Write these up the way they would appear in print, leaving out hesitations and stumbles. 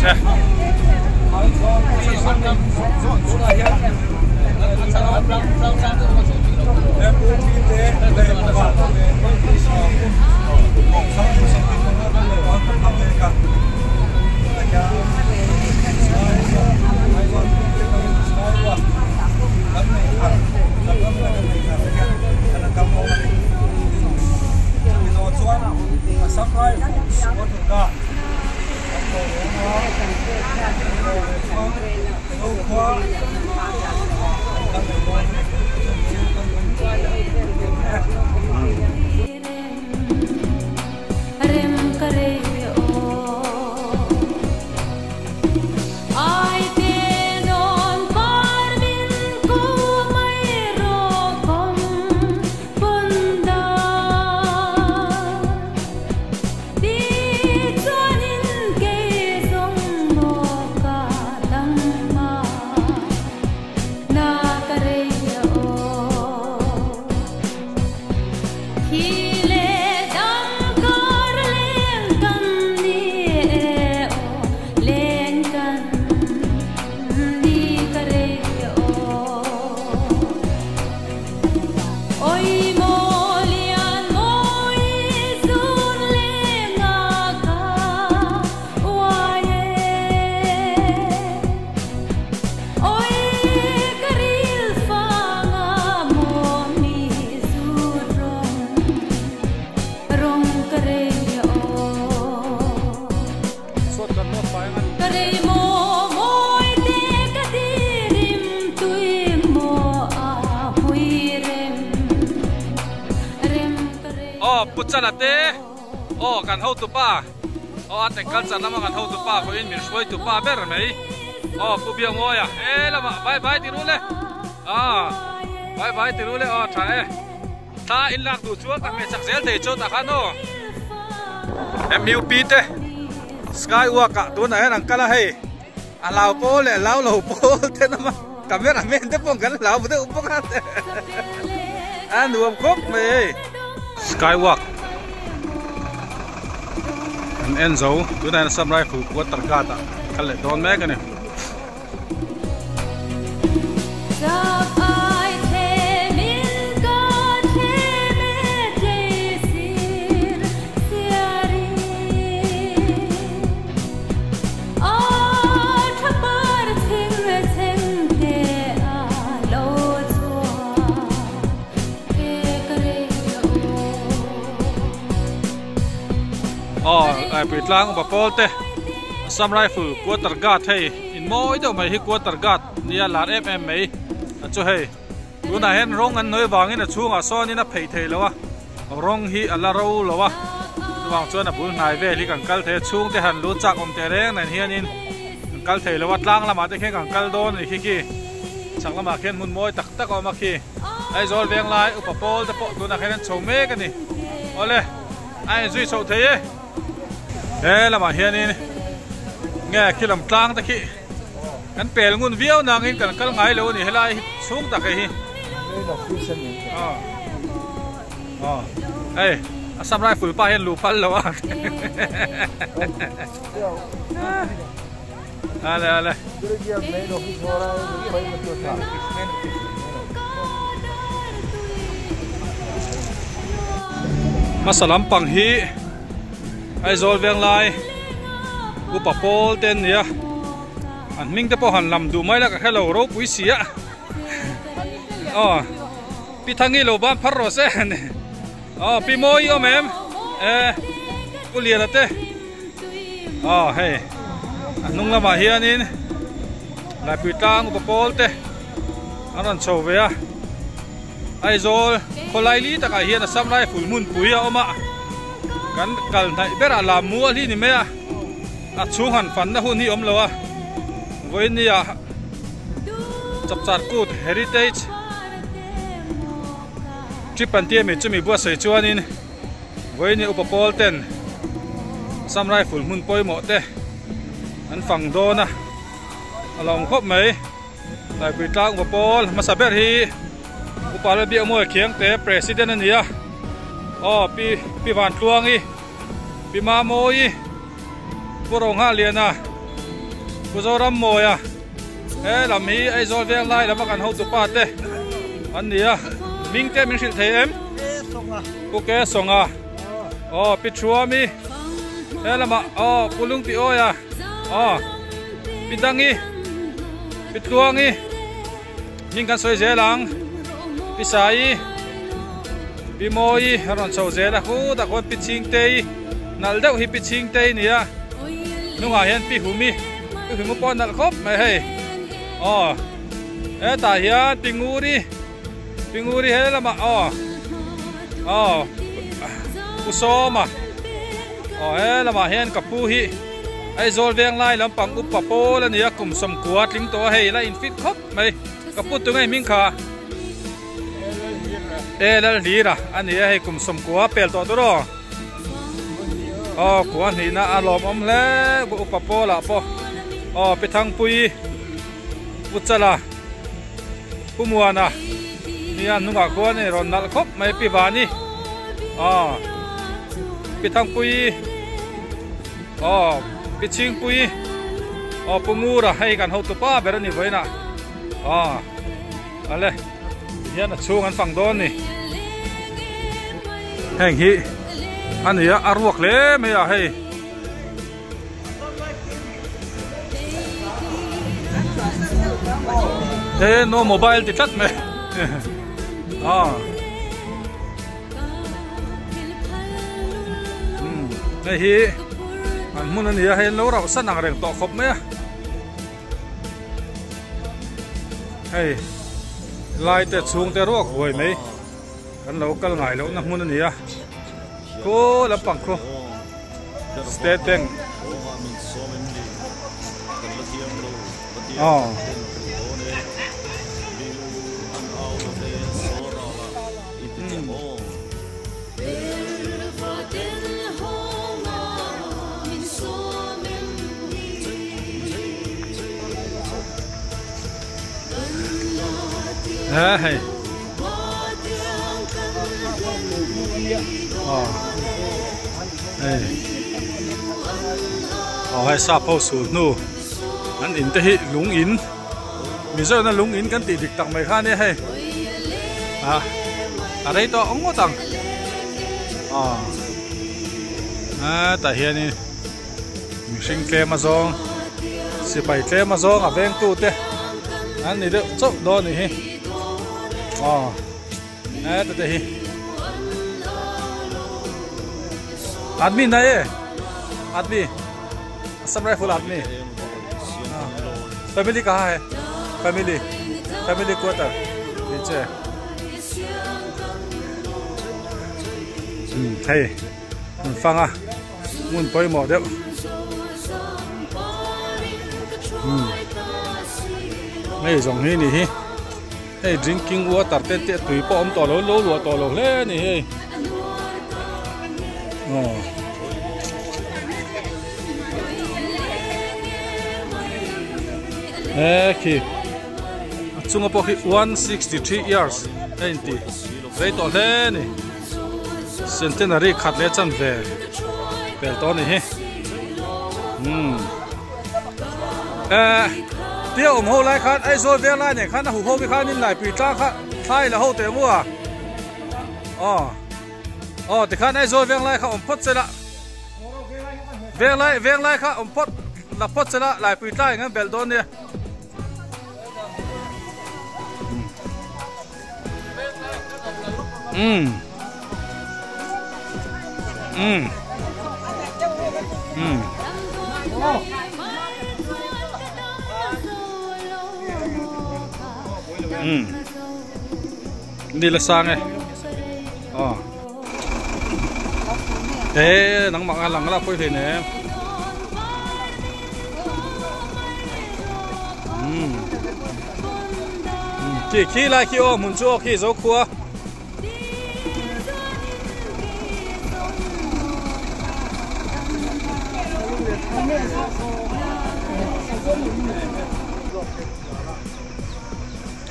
che. Aw Pu Chala te aw kan hotu pa aw a agriculture lama kan hotu pa pawhin min hruaitu pa ber mai aw Pu Biangawia he lamah bye bye ti rul e aw bye bye ti rul e aw tha e thla in lak duh chuan ka hmeh chak zel thei chu tah khan aw MUP te skywalk ah tunah hian an kal a hei a hlau pawl leh hlau lo pawl te nama camera man te pawh kan hlau deuh bawk a a nuam khawp mai hei skywalk an en zo tunah hian Assam Rifle quarter guard ah kal leh dawn mek a ni. Aw Laipui tlang upa pawl te Assam Rifle quarter guard hei in mawi deuh mai hi quarter guard nia lar em em mai a chu hei tunah hian rawng an nawi vangin a chhungah sawnin a pheih thei lo a. Rawng hi a la ro lo a, chuvang chuan a bul hnai vel hi kan kal thei a, chhungte han lut chak awm teh reng nen hianin kan kal thei lo a, tlang lamah te khian kan kal dawn a ni khi khi, chhak lamah khian hmun mawi tak tak a awm a khi, Aizawl veng lai upa pawl te pawh tunah khian an chho mek a ni, awle a inzui chhoh thei e, he lamah hianin nge khi lam tlang te khi kan pel ngun viau nangin kan kal ngai lo a ni helai chhung tak hei hi. Aw hei Assam Rifle pa hian luh phal lo a ale ale hmasa lampang hi Aizawl Venglai upa pawl te an ni a an hming te pawh han lam duh mai la ka hrelo ropui si a aw. Pi Thangi lo ban phar rawh se aw Pi Mawi awm em e Pu Liana te aw hei a hnung lamah hianin Laipui tlang upa pawl te an rawn chho ve a Aizawl khawlai li takah hian Assam Rifle hmunpui a awm a kan kal hnaih berah lam mual hi ni mai a a chhung han fanna hun hi awm lo a vawiin ni ah Chapchar Kut Heritage Trip an tia mi chumi buatsaih chuanin vawiin upa pawl ten Assam Rifle hmun pawimawh te an fang dawn a, a lawm khawp mai. Laipui tlang upa pawl hmasa ber hi Upa Lalbiakmawia Khiangte President a ni a, aw Pi Pi Vantluangi, Pi Mamawi, Pu Ronghaliana. Pu Zorammawia he lam hi Aizawl veng lai lama kan hotu pa te an ni a hming te min hrilh thei em? Pu Ke Sawnga aw Pi Thuami he lamah aw Pu Lungtiawia aw Pi Dangi Pi Tluangi hming kan sawi zel ang Pi Saii Pi Mawii a rawn chho zel a khutah khuan Pi Chhingtei nalh deuh hi Pi Chhingtei a ni a hnungah hian Pi Humi Pi Humi pawh a nalh khawp mai hei aw hetah hian Pi Nguri Pi Nguri he lamah aw aw Pu Sawma aw he lamah hian ka pu hi Aizawl veng lai lampang upa pawl a ni a kum sawmkua tling tawh a hei la infit khawp mai ka pu tunge hming kha e Lalhlira a ni a hei kum sawmkua pel tawh tur aw aw kua hnihna a lawmawm hle upa pawlah pawh aw Pi Thangpuii Pu Chala Pu Muana nia hnungah khuan a rawn nalh khawp mai Pi Vani aw Pi Thangpuii aw Pi Chhingpuii aw Pu Ngura hei kan hotu pa ber a ni vawiinah aw ale hian a chhung an fang dawn a ni heng hi a ni a a ruak hle mai a hei. He no mobile ti tlat mai ah hei hi an hmun a ni a hei an lo rauh san ang reng tawh khawp mai a hei lai te chhung te ruak huai mai kan lo kal ngai loh na hmun a ni a khaw lampang khu State Bank aw he hei aw hei aw hei sap ho sul hnu an in te hi lung in Mizoram lung in kan tih dik tak mai kha ania hei ah a rei tawh ngawt ang aw hetah hianin mihring tlem azawng sipai tlem azawng a vengtu te an ni deuh chauh dawn a nih hi aw heta te hi admi nai e admi Assam rifle admi family kaha hai family family quarter niche hei an fang a hmun pawimawh deuh hei zawng hi ni hi hei drinking water te te tui pawh awm tawh lo lo luah tawh lo hle a ni hei aw he khi a chunga pawh khi 163 years a inti rei tawh hle a ni. Centenary khat leh chan ve pel tawh a ni hi umm eh tia awm ho lai khan Aizawl veng lai nen khan a huh ho te khan in laipui tlang kha thlai la ho teh maw a aw aw tikhan Aizawl veng lai kha awm phawt se la veng lai veng lai kha awm phawt la phawt se la laipui tlang in kan belh dawn nia. Um um um um ni la sang e ờ thế nắng mặc ăn là phơi thì nè um Khi khi lai khi aw hmun chu aw khi zo khua.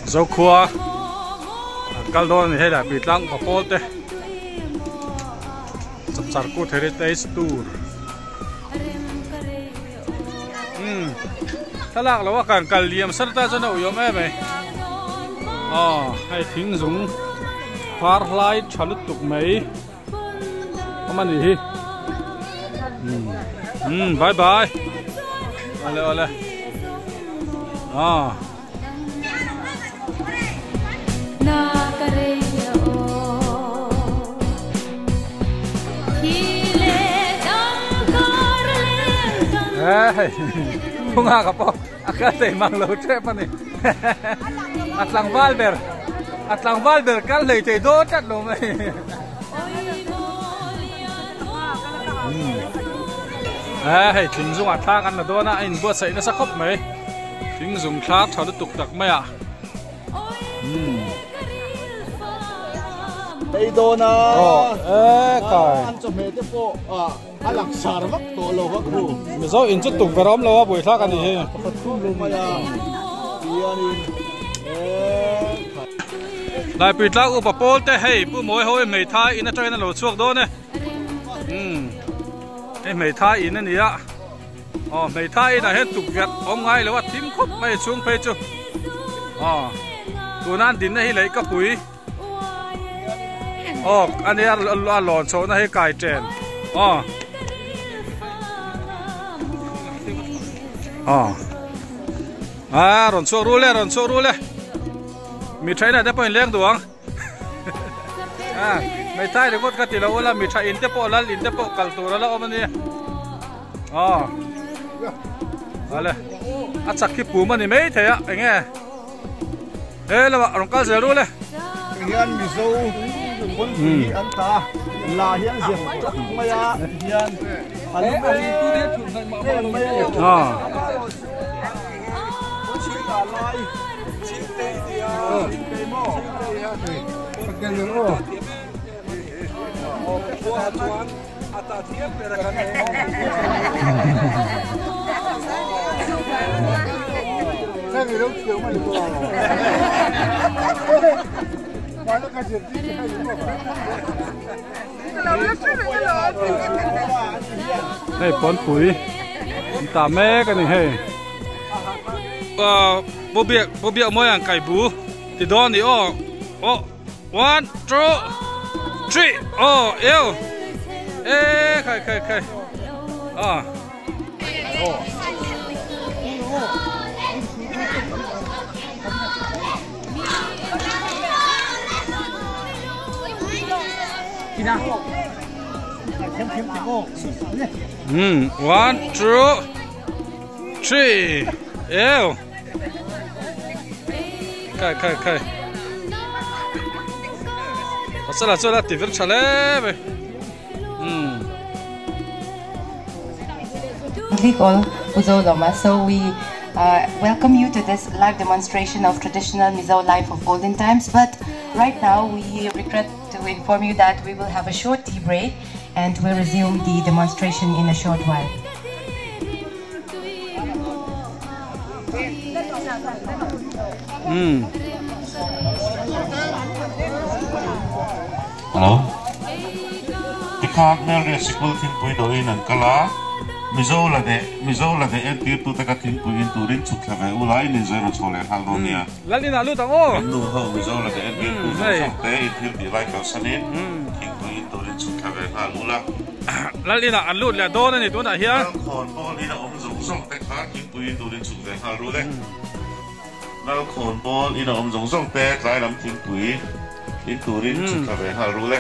Zo khua an kal dawn a ni hei lah Pitlang upa pawl te Chapchar Kut Heritage Tour. Umm. Thlalak lo a kan kal liam sar ta chuan a ui awm em mai. Aw hei thing zung par hlai tha lutuk mai awm a nih hi. Umm bye bye. Awle awle. Aw. Thunga ka pawh a kal thei mang lo tep a ni a tlangval ber a tlangval ber kal hlei thei dawn tlat lo mai hei thing zungah thla kan la dawn a a inbuatsaih nasa khawp mai. Thing zung thla tha lutuk tak mai a. Umm. Ei dawn a. Aw e kai. An chawhmeh te pawh a langsar vak tawh lo vak ru. Mizo in chu tuk ber awm lo a buaithlak a nih hi. Pakhat khum lo mai a. Tianin e khai. Laipui tlak upa pawl te hei Pu Mawi ho hi hmeithai in atangin a lo chhuak dawn e. Umm. Hei hmeithai in a ni a. Aw hmeithai inah hian tukverh awm ngai lo a thim khawp mai a chhung phei chu aw tuna an dinna hi lei ka pui aw a nia a lawn chhohna hi kai chen aw aw a rawn chhuak rul e rawn chhuak rul e mi thainah te pawh in leng duh ang. Hmeithai ringawt ka ti lo ula mi tha in te pawh lal in te pawh kal tur a la awm a nia aw ale a chak hi pum a ni mai thei a eng nge he lamah rawn kal zel rul e hian mizo pawnpui hi an ta la hian zep tlat mai a hian an em mai a Hei pawnpui an tah mek a ni hei ahh pu biak pu biak mawi ang kai bu ti dawn ni aw aw one two three aw eu e khai khai khai ah. Hmm, one, two, three. Ew. Kai, kai, kai. Pasala chu la ti vir tha le mai. Hmm. We call Uzo Loma. So we uh, welcome you to this live demonstration of traditional Mizo life of olden times. But right now we regret to inform you that we will have a short tea break and we'll resume the demonstration in a short while. Mm. Hello. Tikhan hmelriat sikul thingpui dawhin an kal a, Mizo la deh, Mizo la deh entirtute ka thingpui in turin chhuk thla ve ula in inzawih rawn chho leh nghal dawn nia. Lal inah lut ang aw. Kan nu ho Mizo la deh entirtu zawng zawng te in thil tih lai kalsanin thingpui in turin chhuk thla ve nghal ula. Lal inah an lut leh dawn a ni tunah hian. Lal khawn pawl in a awm zawng zawng te kha thingpui in turin chhuk ve nghal rul e. Lal khawn pawl in a awm zawng zawng te tlai lam thingpui in turin chhuk thla ve nghal rul e.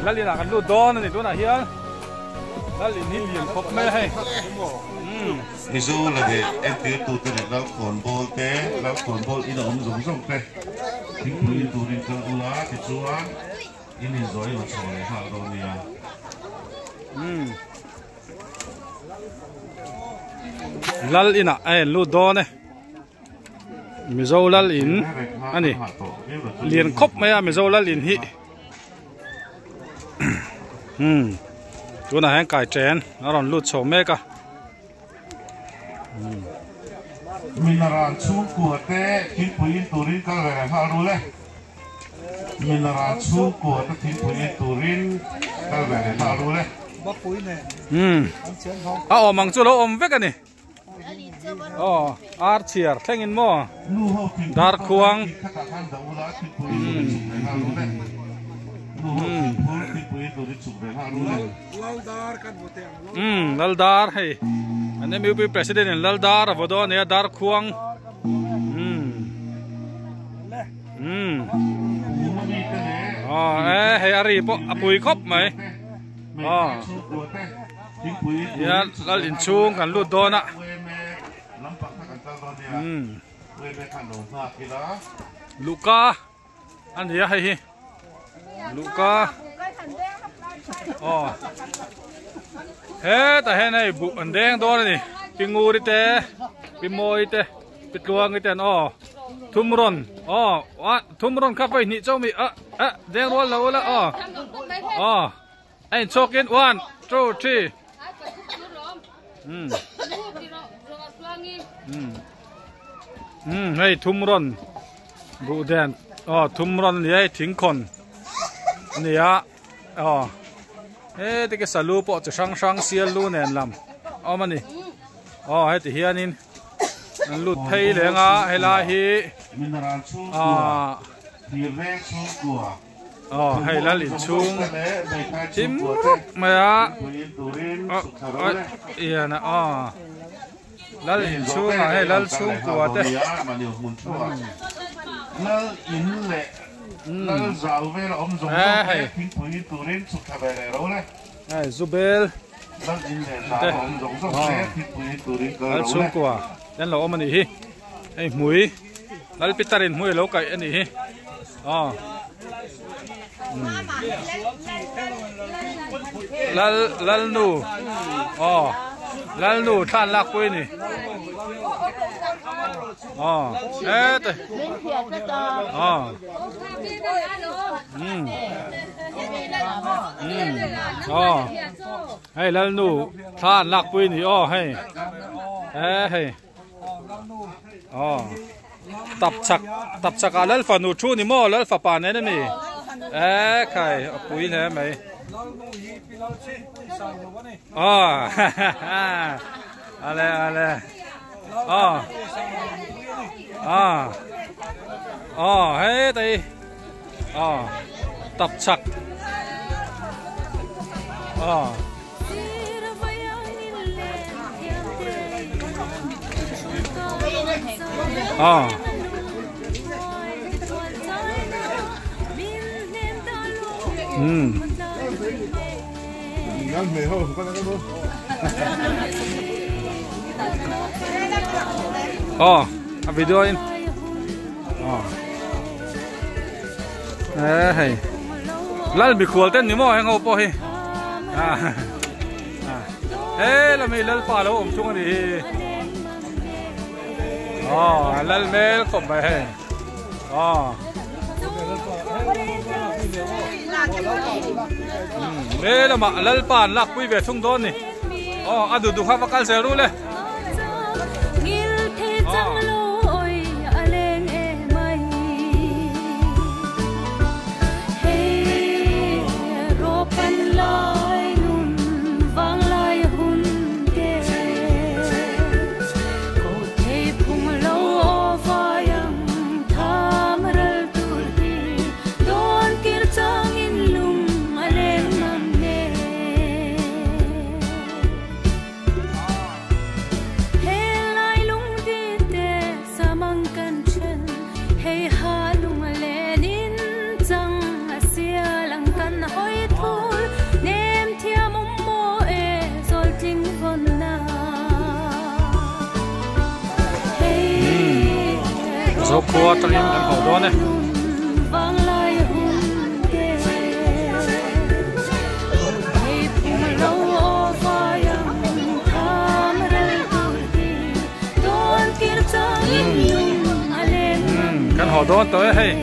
Lal inah kan lut dawn a ni tunah hian. Lal in hi lian khawp mai a hei. Mizo la leh entirtute leh Lal khawn bawl te, Lal khawn bawl in a awm zawng zawng te thingpui in turin kal ula tichuan in inzawi rawn chho leh nghal dawn nia. Lal inah a en lut dawn e. Mizo lal in a ni. Lian khawp mai a Mizo lal in hi. Hmm. Tunah hian kai chen a rawn lut chho mek a. Hmm. Minaran chhungkua te thingpui in turin kal ve leh nghal rul e. Minaran chhungkua te thingpui in turin kal ve leh nghal rul e. Hmm. A awm ang chu lo awm vek a ni. Aw ar chhiar thlengin maw darkhuang umm Laldar hei an MUP president in Laldar a vaw dawn a nia darkhuang umm umm aw e hei a ri pawh a pui khawp mai aw hian lal inchhung kan lut dawn a umm luhka a ni a hei hi luhka aw hetah hian hei buh an deng dawn a ni pi nguri te pi mawi te pi tluangi ten aw thum rawn aw thum rawn kha vawi hnih chauh mi ah ah deng rual lo ula aw aw. A inchhawkin one two three hei thum rawn buh den aw thum rawn a ni a hei thingkhawn a ni a aw heti ke salu pawh chi hrang hrang sial lu nen lam a awm a ni aw heti hianin an lut phei leng a helai hi ah. Aw hei lal inchhung thim rup mai a aw ian a aw lal inchhung ah hei lal chhungkua te hei zubel te lal chhungkua te an lo awm a nih hi hei hmui lal pitar in hmui a lo kaih a nih hi. Aw lal lalnu aw lalnu thlan lak pui ni aw hete aw um um aw hei lalnu thlan lak pui ni aw hei he hei. Aw tap chak tap chak ah lal fanu thu ni maw lal fapa nen a mi e khai a pui hle mai aw ale ale aw aw aw hei tai aw tap chak aw. Ah. Hmm. Oh, a video in. Oh. Eh hei. Lal mikhual ten ni maw heng ho pawh hi. Ah. He lami lalpa lo awm chung a ni hi. Oh, lal mel khawp mai hei. Oh. He lamah lalpa an lak pui ve thung dawn ni. Oh, a duh duh kha va kal zel ru le. Zokhua atangin kan haw dawn e. Kan haw dawn tawh e hei.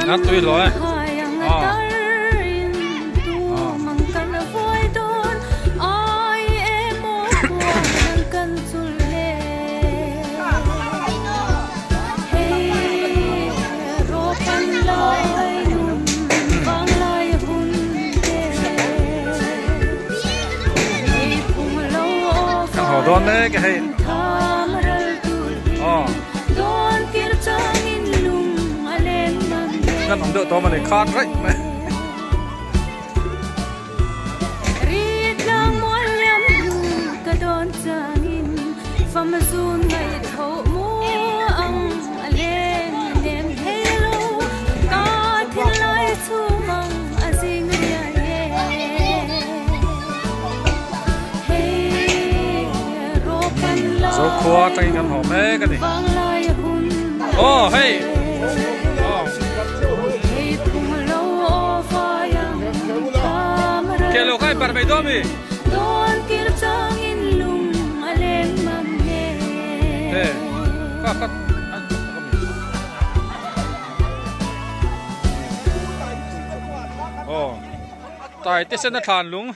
Hát tui rồi. mek e hei. Aw. Kan awm deuh tawm a ni khan raih mai. Zokhua atangin kan haw mek a ni. Aw hei. Aw. Ke lo kai par mai dawn mi. He ka ka Aw. Tai te sen a thlan lung.